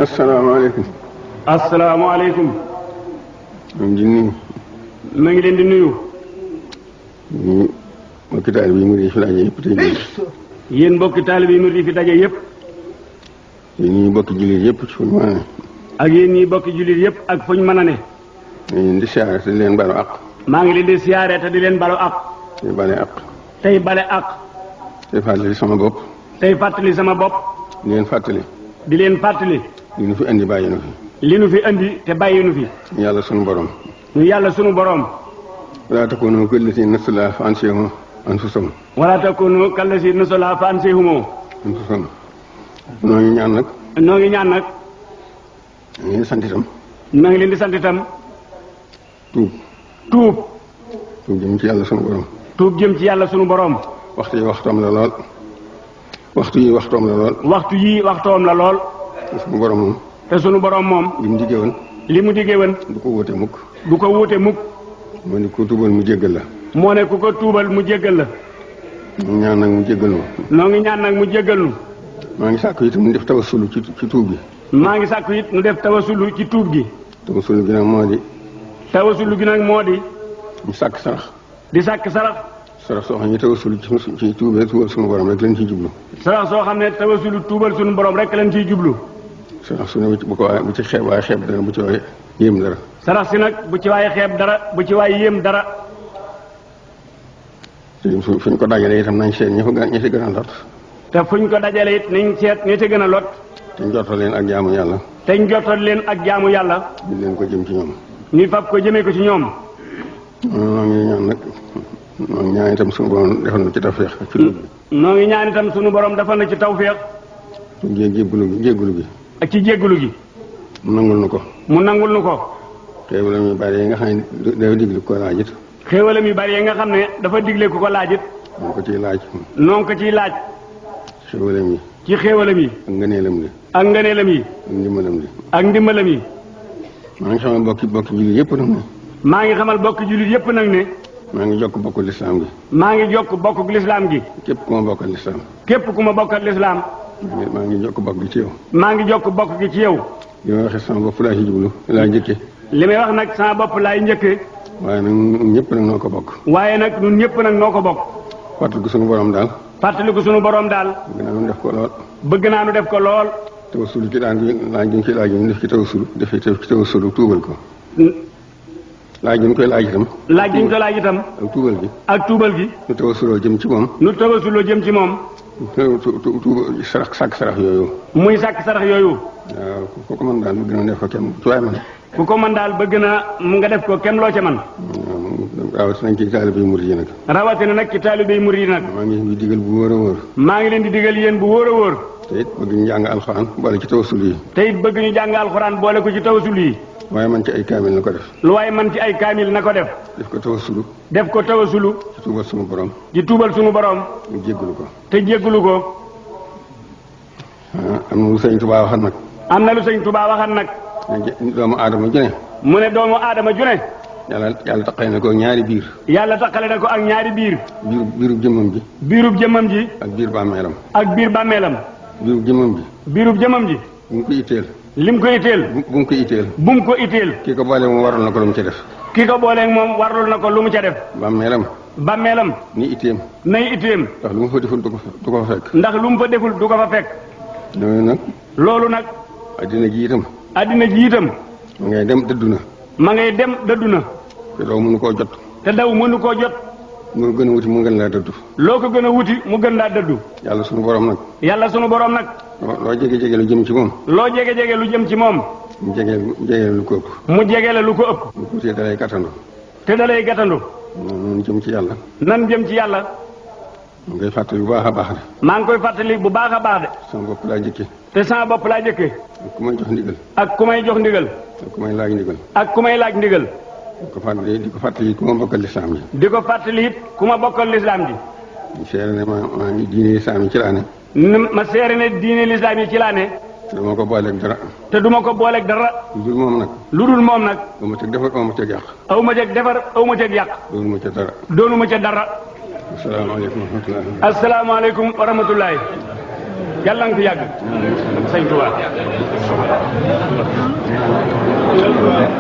asalaamaaleykum. asalaamaaleykum. ñu ngi nuyu. ma ngi leen di nuyu. ñu mbokki taalibe yi murid yi fi daje yëpp tey jii. yéen mbokki taalibe yi murid yi fi daje yëpp. yéen ñii mbokki jullit yëpp ci fu ñu mën a ne. ak yéen ñii mbokki jullit yëpp ak fu ñu mën a ne. ñu leen di siyaare te di leen balu àq. maa ngi leen di siyaare te di leen balu àq. tey bale àq. tey bale àq. tey fàttali sama bopp. tey fàttali sama bopp. di leen fàttali. di leen fàttali. li nu fi andi bàyyi nu fi. li nu fi andi te bàyyi nu fi. yàlla sunu borom. ñu yàlla sunu borom. wala takunu kallati nasulaa fa ansiyahum anfusahum. wala takunu kallati nasulaa fa ansiyahum anfusahum. noo ngi ñaan nag. noo ngi ñaan nag. ñu ngi sant itam. maa ngi leen di sant itam. tuub. tuub. tuub jëm ci yàlla sunu borom. tuub jëm ci yàlla sunu borom. waxtu yi waxtoom la lool. waxtu yi waxtoom la lool. waxtu yii waxtoom la lool. sunu borom moom. te sunu borom moom. li mu diggee woon. li mu diggee woon. du ko wóote mukk. du ko wuute mukk. moo ne ku tuubal mu jéggal la. moo ne ku ko tuubal mu jéggal la. ñu ñaan nag mu jéggal nu. noo ngi ñaan nag mu jéggal nu. maa ngi sàkku itam mu def tawasulu ci tuub gi. maa ngi sàkku it nu def tawasulu ci tuub gi. tawasulu gi nag moo di. tawasulu gi nag moo di. ñu sàkk sarax. di sàkk sarax. sarax soo xam ne tawasulu ci tuubee tuubal sunu borom rek lañ ciy jublu. sarax soo xam ne tawasulu tuubal sunu borom rek lañ ciy jublu. sarax su ne bu ko waaye bu ci xeeb waaye xeeb dara bu ci waaye yéem dara. sarax si nag bu ci waaye xeeb dara bu ci waaye yéem dara. fuñ ko dajalee itam nañ seet ñi ci gën a lot. te fuñ ko dajalee it nañ seet ñi ci gën a lot. te njortal leen ak jaamu yàlla. te njortal leen ak jaamu yàlla. ñu leen ko jëm ci ñoom. ñu fab ko jëmee ko ci ñoom. noo ngi ñaan nag noo ngi ñaan itam sunu borom defal na ci tawfeex ci dugub bi. noo ngi ñaan itam sunu borom defal na ci tawfeex. jéggulu gi. ak ci jéggulu gi. mu nangul nu ko. mu nangul nu ko. xéewalam yu bari yi nga xam ne dafa digle ko laaj it. xéewalam yu bari yi nga xam ne dafa digle ku ko laaj it. noo ko ciy laaj. noo ko ciy laaj. xéewalam yi. ci xéewalam yi. ak ngëneelam li. ak ngëneelam yi. ak ndimbalam li. ak ndimbalam yi. maa ngi xamal bokki jullit yëpp nag ne. maa ngi xamal bokki jullit yëpp nag ne. maa ngi jokk bokku lislaam gi. maa ngi jokk bokku lislaam gi. képp ku ma bokkal lislaam. képp ku ma bokkal lislaam. maa ngi jokk bokk gi ci yow. maa ngi jokk bokk gi ci yow. li may waxee sama bopp laa ci jublu laa njëkke. li may wax nag sama bopp laay njëkkee. waaye nag ñun ñëpp nag noo ko bokk. waaye nag ñun ñëpp nag noo ko bokk. fàttaliku sunu borom daal. fàttaliku sunu borom daal. bëgg naa nu def ko lool. bëgg naa nu def ko lool. tawasulu ci daan gi laaj gi ñu ci laaj ñu def ci tawasulu def ci tawasulu tuubal ko. laaj gi ñu koy laaj itam. laaj gi ñu koy laaj itam. ak tuubal gi. ak tuubal gi. nu tawasuloo jëm ci moom. nu tawasuloo jëm ci moom. tuubal sàkk sarax yooyu. muy sàkk sarax yooyu. waaw ku ko mën daal bëgg na def ko kenn ci waay man. ku ko mën daal bëgg na nga def ko kenn loo ca man. rawatina ci taalibe yi murid yi nag. rawatina nag ci taalibe yi murid yi nag. maa ngi leen di digal bu wóor a wóor. maa ngi leen di digal yéen bu wóor a wóor. te it bëgg ñu jàng alxuraan boole ci tawasul yi. te it bëgg ñu jàng alxuraan boole ko ci tawasul yi. waaye man ci ay kaamil na ko def. lu waaye man ci ay kaamil na ko def. def ko tawasulu. def ko tawasulu. ci tuubal sunu borom. ci tuubal sunu borom. ñu jéggalu ko. te jéggalu ko. am na lu sëñ Tuubaa waxan nag. am na lu sëñ Tuubaa waxan nag. doomu aadama ju ne. mu ne doomu aadama ju ne. yàlla taqale na ko ñaari biir. yàlla taqale na ko ak ñaari biir. biirub jëmmam ji. biirub jëmmam ji. ak biir bàmmeelam. ak biir bàmmeelam. biirub jëmmam ji. biirub jëmmam ji. bu mu ko itteel. lim ko itteel. bu mu ko itteel. bu mu ko itteel. kii ko boole moom waral na ko lu mu ca def. kii ko booleeg moom warlul na ko lu mu ca def. bàmmeelam. bàmmeelam. ni itteem. nay itteem. ndax lu mu fa deful du ko fa fekk. ndax lu mu fa deful du ko fa fekk. loolu nag. loolu nag. addina ji itam. addina ji itam. ma ngay dem dëddu na. ma ngay dem dëddu na. te daw mënu koo jot. te daw mënu koo jot. mu gën a wuti mu gën laa dëddu. loo ko gën a wuti mu gën laa dëddu. yàlla sunu borom nag. yàlla sunu borom nag. loo jege lu jëm ci moom. loo jege lu jëm ci moom. mu jege lu ko ëpp. mu jege la lu ko ëpp. lu ko tee dalay gàttandu. te dalay gàttandu. noonu jëm ci yàlla. nan jëm ci yàlla. mu ngay fàttali bu baax a baax de. maa ngi koy fàttali bu baax a baax de. sama bopp laa jëkke. te sama bopp laa jëkke. ak ku may jox ndigal. ak ku may jox ndigal. ak ku may laaj ndigal. ak ku may laaj ndigal. di ko fàttali ku ma bokkal lislaam ji. di ko fàttali it ku ma bokkal lislaam ji. ñu seere ne maa ngi diine lislaam yi ci laa ne. ma seere ne diine lislaam yi ci laa ne. te duma ko booleeg dara. te duma ko booleeg dara. lu dul moom nag. lu dul moom nag. aw ma teg defar aw ma teg yàq. aw ma teg defar aw ma teg yàq. doonu ma ca dara. doonu ma ca dara. asalaamaaleykum wa rahmatulah. asalaamaaleykum wa rahmatulah. yàlla nga fi yàgg. sëñ Tuubaa. de